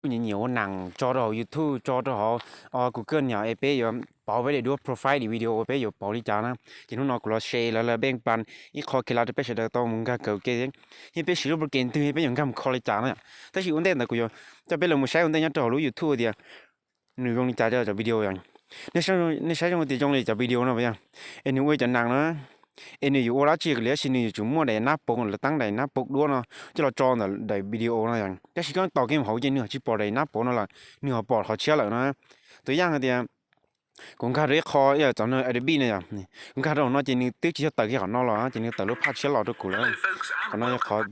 YouTube nyiam nyiam ua neeg tso rau hauv YouTube, tso rau hauv Google no es peb yuav pauv peb daim duab profile daim video uas peb yuav pauv li cas na. Ces hnub no kuv los share lawv lawv peb pas ib qho kev lav rau peb sawv daws tau mus nkag kawm ua ke thiab peb siv lub program twg, peb yuav nkag mus kho li cas na. Tab sis ua ntej ntawd kuv yuav coj peb los mus saib ua ntej nyob rau hauv lub YouTube tias nws zoo li cas cov video yom. Nej saib zoo tias zoo li cov video no yog es nws ua cov neeg na, es nws yuav ua dab tsi li, tab sis nws yuav tsum muaj daim nab pov, lawv teeb daim nab pov duab no coj los tso ntawm daim video no yom. Tab sis koj tos kev mus hauv ces nws ho tsis pom daim nab pov no lawm, nws ho pom qhov tshiab lawm na. Tus yaj hais tias kuv nkag rau ib qho, txog no Adobe no yom, kuv nkag rau no ces nws twb tsis yog tawm kiag qhov no los ces nws tawm lub phaj tshiab los rau kuv lawm. Qhov no yog qhov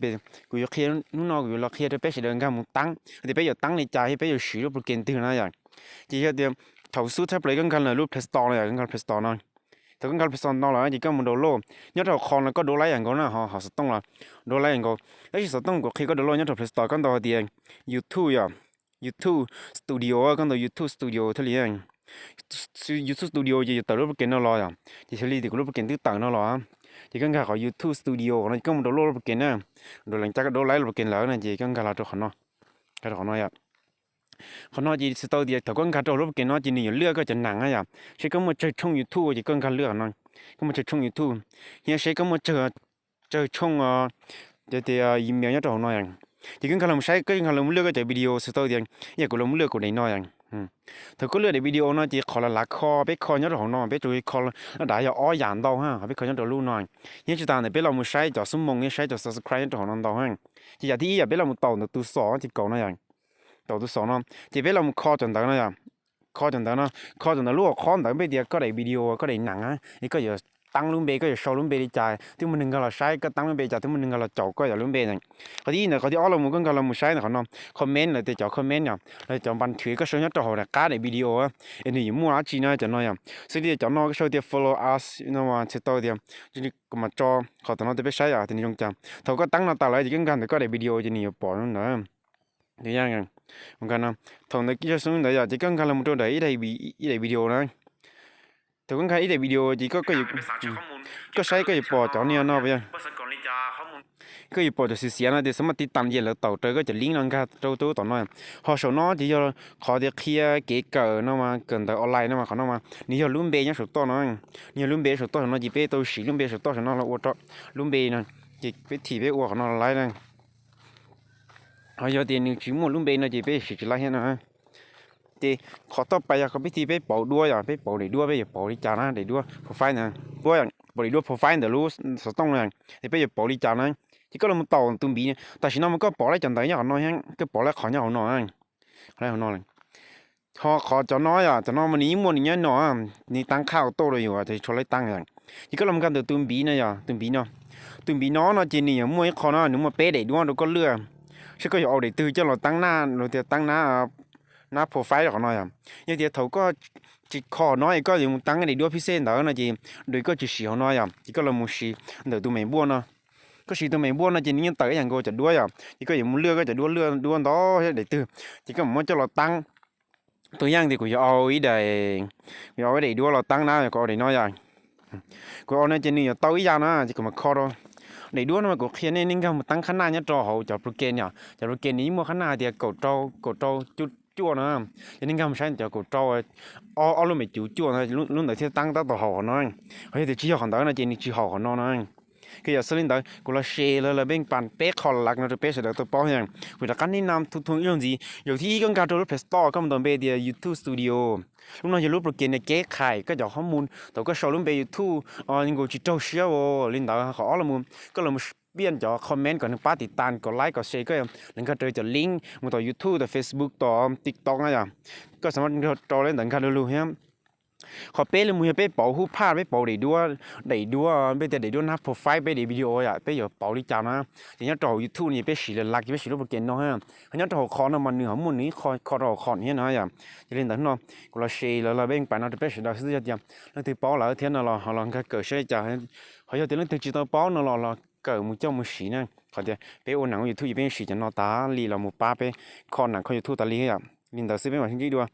kuv yuav qhia, hnub no kuv yuav los qhia rau peb sawv daws nkag mus teeb tias peb yuav teeb li cas thiab peb yuav siv lub program twg na yom. Ces yog tias thaum xub thawj plaws koj nkag lawm lub Play Store no yom, koj nkag Play Store no. Thaum koj nkag Play Store no lawm ces koj mus download nyob rau hauv qhov no, koj download ib yam nkaus na, ho xov tooj los download ib yam nkaus. Tab sis xov tooj kuv qhia koj download nyob rau Play Store koj ntaus tias YouTube yom, YouTube Studio, koj ntaus YouTube Studio thiaj li YouTube Studio ces yuav tawm lub program no los yom. Ces xws li tias kuv lub program twb tawm no los, ces koj nkag qhov YouTube Studio no ces koj mus download lub program na, rau leej cas koj download lub program lawm no ces koj nkag los rau qhov no, nkag rau qhov no yom. Qhov no ces txhais tau tias thaum koj nkag rau lub program no ces nws yuav luaj koj cov neeg na yom, seb koj muaj tsawg tshooj YouTube ces koj nkag luaj qhov no, koj muaj tsawg tshooj YouTube, thiab seb koj muaj tsawg tshooj, cov tias email nyob rau hauv no yom. Ces koj nkag los saib, koj nkag los luaj koj cov video txhais tau tias yog kuv los luaj kuv daim no yom. Thaum koj luaj daim video no ces qhov lav lav kho peb kho nyob rau hauv no, peb tsuas kho dav yog ob yam ntau ha, qhov peb kho nyob rau lub no. Thiab tsis tas ntawd peb los mus saib cov xub moos thiab saib cov subscribe nyob rau hauv no ntau ha. Ces yam thib ib yom, peb los mus taus ntawm tus xom thib kaum no yom, taus tus xom no, ces peb los mus kho cov ntawd no yom. Kho cov ntawd no, kho cov ntawd lub hauv qhov ntawd npe tias koj daim video, koj daim neeg, es koj yuav teeb lub npe, koj yuav sau lub npe li cas, twb muaj neeg nkag los saib, koj teeb lub npe li cas twb muaj neeg nkag los caum koj yam lub npe. Qhov thib ib ntawd, qhov thib ob los mus koj nkag los mus saib ntawm qhov no, comment, lawv tias cov comment yom, lawv cov npas thwv koj sau nyob rau hauv daim qab daim video, es nws yuav muaj dab tsi no cov no yom. Xws li tias cov no koj sau tias follow us no mas txhais tau tias kuv mam tso qhov tom no rau peb saib yom, tias nws zoo cas. Thaum koj teeb no tas lawm ces koj nkag ntawm koj daim video ces nws yuav pom ntawd. Thaum ntawd koj sau ntawd yom, ces koj nkag los mus rau ntawm ib daim video na. Thaum koj nkag ib daim video ces koj saib koj yuav pom cov ni no, koj yuav pom cov xim xiav no tias xav mas tiv tam ces lawv taum raws koj cov link no nkag rau tom no. Ho saum no ces yog qhov tias qhia kev kawm no mas, kawm ntawv online no mas, qhov no mas nws yog lub npe nyob saum toj no. Nws yog lub npe saum toj saum no ces peb tau siv lub npe saum toj saum no los ua rau lub npe no, ces peb thim peb ua qhov no laib na. Ho yog tias nws tsis muaj lub npe no ces peb siv tsis laib thiab no. Ces qhov toj pais yog qhov peb thim peb pauv duab yom, peb pauv daim duab peb yuav pauv li cas na, daim duab profile ntawd, pauv daim duab profile ntawm lub xov tooj na, ces peb yuav pauv li cas na. Ces koj los mus taus tus npiv, tam sim no mas koj pom lawm cov ntawv nyob qhov no thiab, koj pom lawm qhov nyob hauv no, hauv no. Ho qhov cov no yom, cov no mas nws yeej muaj nws nyob no, nws teeb qhab auto rau yus, ces tshuav lawv teeb yom. Ces koj los nkag ntawm tus npiv no yom, tus npiv no, tus npiv no no ces nws yuav muaj ib qho no, nws muaj peb daim duab rau koj luaj, seb koj yuav au daim twg coj los teeb nab, tias teeb nab, nab profile rau qhov no yom. Yog tias thaum koj tsis kho no es koj yuav mus teeb daim duab pixel ntawd no ces dua koj tsis siv hauv no yom, ces koj los mus siv ntawm tus me npuaj no. Koj siv tus me npuaj no ces nws yeej tawm ib yam nkaus cov duab yom, ces koj yuav mus luaj koj cov duab, luaj duab ntau daim twg, ces koj mus muab coj los teeb. Tus yaj tias kuv yuav au ib daim, kuv yuav au ib daim duab los teeb na, kuv au daim no yom. Kuv au no ces nws yuav tau ib yam na, ces kuv mam kho rau. Daim duab no mas kuv qhia nej, nej nkag mus teeb qhab naj nyob rau hauv cov program yom, cov program nws yeej muaj qhab naj hais tias kaum rau, kaum rau cuaj cuaj no, ces nej nkag mus saib cov kaum rau, ob lub me cuv cuaj no, lub ntawd thiaj teeb tab tom haum qhov no. Ho yog tias tsis yog qhov ntawd no ces nws tsis haum qhov no na. Ces yog xws li ntawd kuv los share lawv lawv peb pas peb qho lav no rau peb sawv daws tau paub thiab. Kuv rov qab neb na, thum thum ib zaug ntxiv, yog thib ib koj nkag rau lub Play Store koj mus ntaus npe tias YouTube Studio. Lub no yog lub program nws keb qhais koj cov qhob mus thaum koj sau lub npe YouTube, nkaus tsis raug siab li ntawd. Qhov ob los mus koj los mus piaj cov comment kom nws pab tiv tas kom like kom share, koj los nkag rau cov link mus tom YouTube, tom Facebook, tom TikTok na yom. Koj xav mas rau li ntawd nkag lug lug thiab. Qhov peb los mus yog peb pauv hub phaj, peb pauv daim duab, daim duab npe tias daim duab nab profile peb daim video yom, peb yuav pauv li cas na. Ces nyob rau hauv YouTube no ces peb siv lawv lav ces peb siv lub program no. Ho nyob rau hauv qhov no mas nws ho muaj nws ib qho kho rau hauv qhov thiab no yom. Yog li ntawd no kuv los share lawv lawv peb pas no rau peb sawv daws xwb, yog tias leej twg paub lawm thiab no los ho los nkag kawm saib li cas. Ho yog tias leej twg tsis tau paub no los los kawm mus coj mus siv na. Qhov tias peb ua neeg ua YouTube ces peb siv cov no tas li los mus pab peb kho neeg kho YouTube tas li yom. Li ntawd xwb peb mam sib ntsib dua.